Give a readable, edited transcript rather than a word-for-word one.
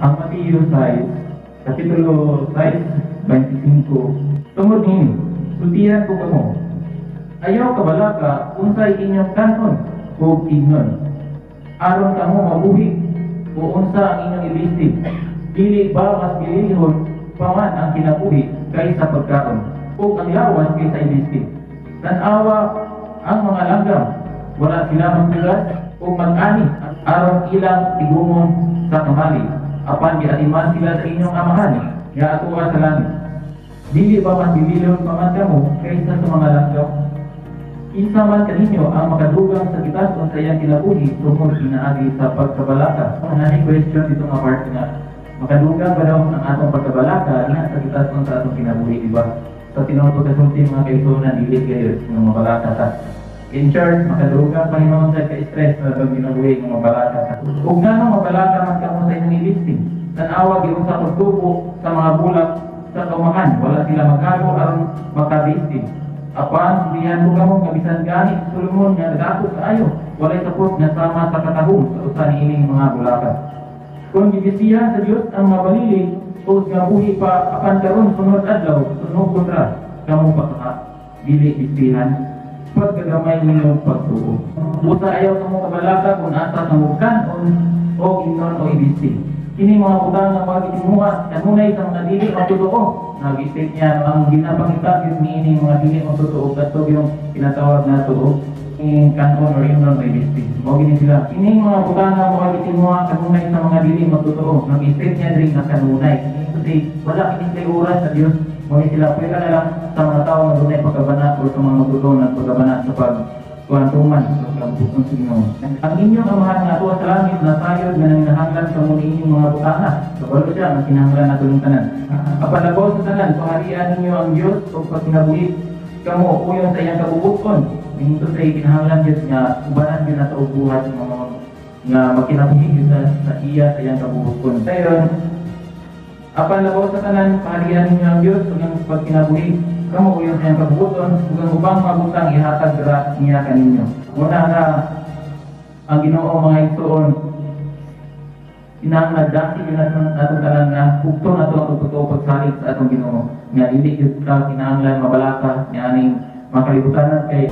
Ang Mateo 6, Kapitulo 6, 25. Tungod niini, sultihan ko kamo. Ayaw kabalaka unsay inyong kanon ug imnon, aron kamo mabuhi, o unsa ang inyong ibisti. Dili ba mas bililhon pa man ang kinabuhi kaysa pagkaon, ug ang lawas kaysa ibisti? Tan-awa ang mga langgam, wala sila magtugas ug mag-ani aron ilang tigumon sa kamali. Apan giatiman sila sa inyong Amahan nga atoa sa langit. Dili ba mas bililhon pa man kamo kaysa sa mga langgam? Kinsa man kaninyo ang makadugang sa gitason sa iyang kinabuhi tungod pinaagi sa pagkabalaka? Ang question dito nga part nga makadugang ba daw ang atong pagkabalaka diha sa gitason sa atong kinabuhi, di ba? Sa tinuod pagkasulti, mga kaigsuonan, dili gayud nga mabalaka ta. In short, makadugang pa hinuon sa ka-stress sa atong kinabuhi nga mabalaka ta. Ug ngano mabalaka man kamo sa inyong ibisti? Tan-awa giunsa pagtubo sa mga bulak sa kaumahan, wala sila maghago aron makabisti. Apan sultihan ko kamo nga bisan gani si Solomon nga nagdako kaayo, walay sapot nga sama sa katahom sa usa niining mga bulaka. Kung gibistihan sa Dios ang mga balili ug nga buhi pa apan karon, sunod adlaw sunugon ra, kamo pa ka dili bistihan? Pagkagamay ninyo pagtuo. Busa ayaw kamo kabalaka kung asa kamo kan-on o imnon o ibisti. Kini mga butang nga mga gitinguha kanunay sa mga dili magtotoo. Nag-state niya ang ginapangita gyud niini mga dili magtotoo kadto yung tinatawag na tuo ing kanon or imnon o ibisti. Mao gini sila. Kini mga butang nga mga gitinguha kanunay sa mga dili magtotoo. Nag-state niya diri nga kanunay. Kasi wala kini sila oras sa Dios. Mao ni sila pwera na lang sa mga tao nga dunay pagkabana o sa mga magtotoo na pagkabana sa pag kuantuman sa kabuton sa Ginoo. Ang inyong Amahan nga atoa sa langit nasayod nga nanginahanglan kamo niining mga butanga. Kabalo siya nga kinahanglan nato ning tanan. Apan labaw sa tanan, paharian ninyo ang Dios ug pagkinabuhi kamo uyon sa iyang kabubuton. Meaning to say, kinahanglan gyud nga ubanan gyud nato og buhat nga mga nga magkinabuhi gyud sa iya, sa iyang kabubuton. Dayon, apan labaw sa tanan, paharian ninyo ang Dios ug ang pagkinabuhi kamo uyon sa iyang kabubuton, ug ang ubang mga butang ihatag ra niya kaninyo. Muna nga ang Ginoo, mga igsoon, kinahanglan dasi gyud nato natong tanan nga hugto nato ang pagtotoo pagsalig sa atong Ginoo nga dili gyud ka kinahanglan mabalaka nianing mga kalibutanan kay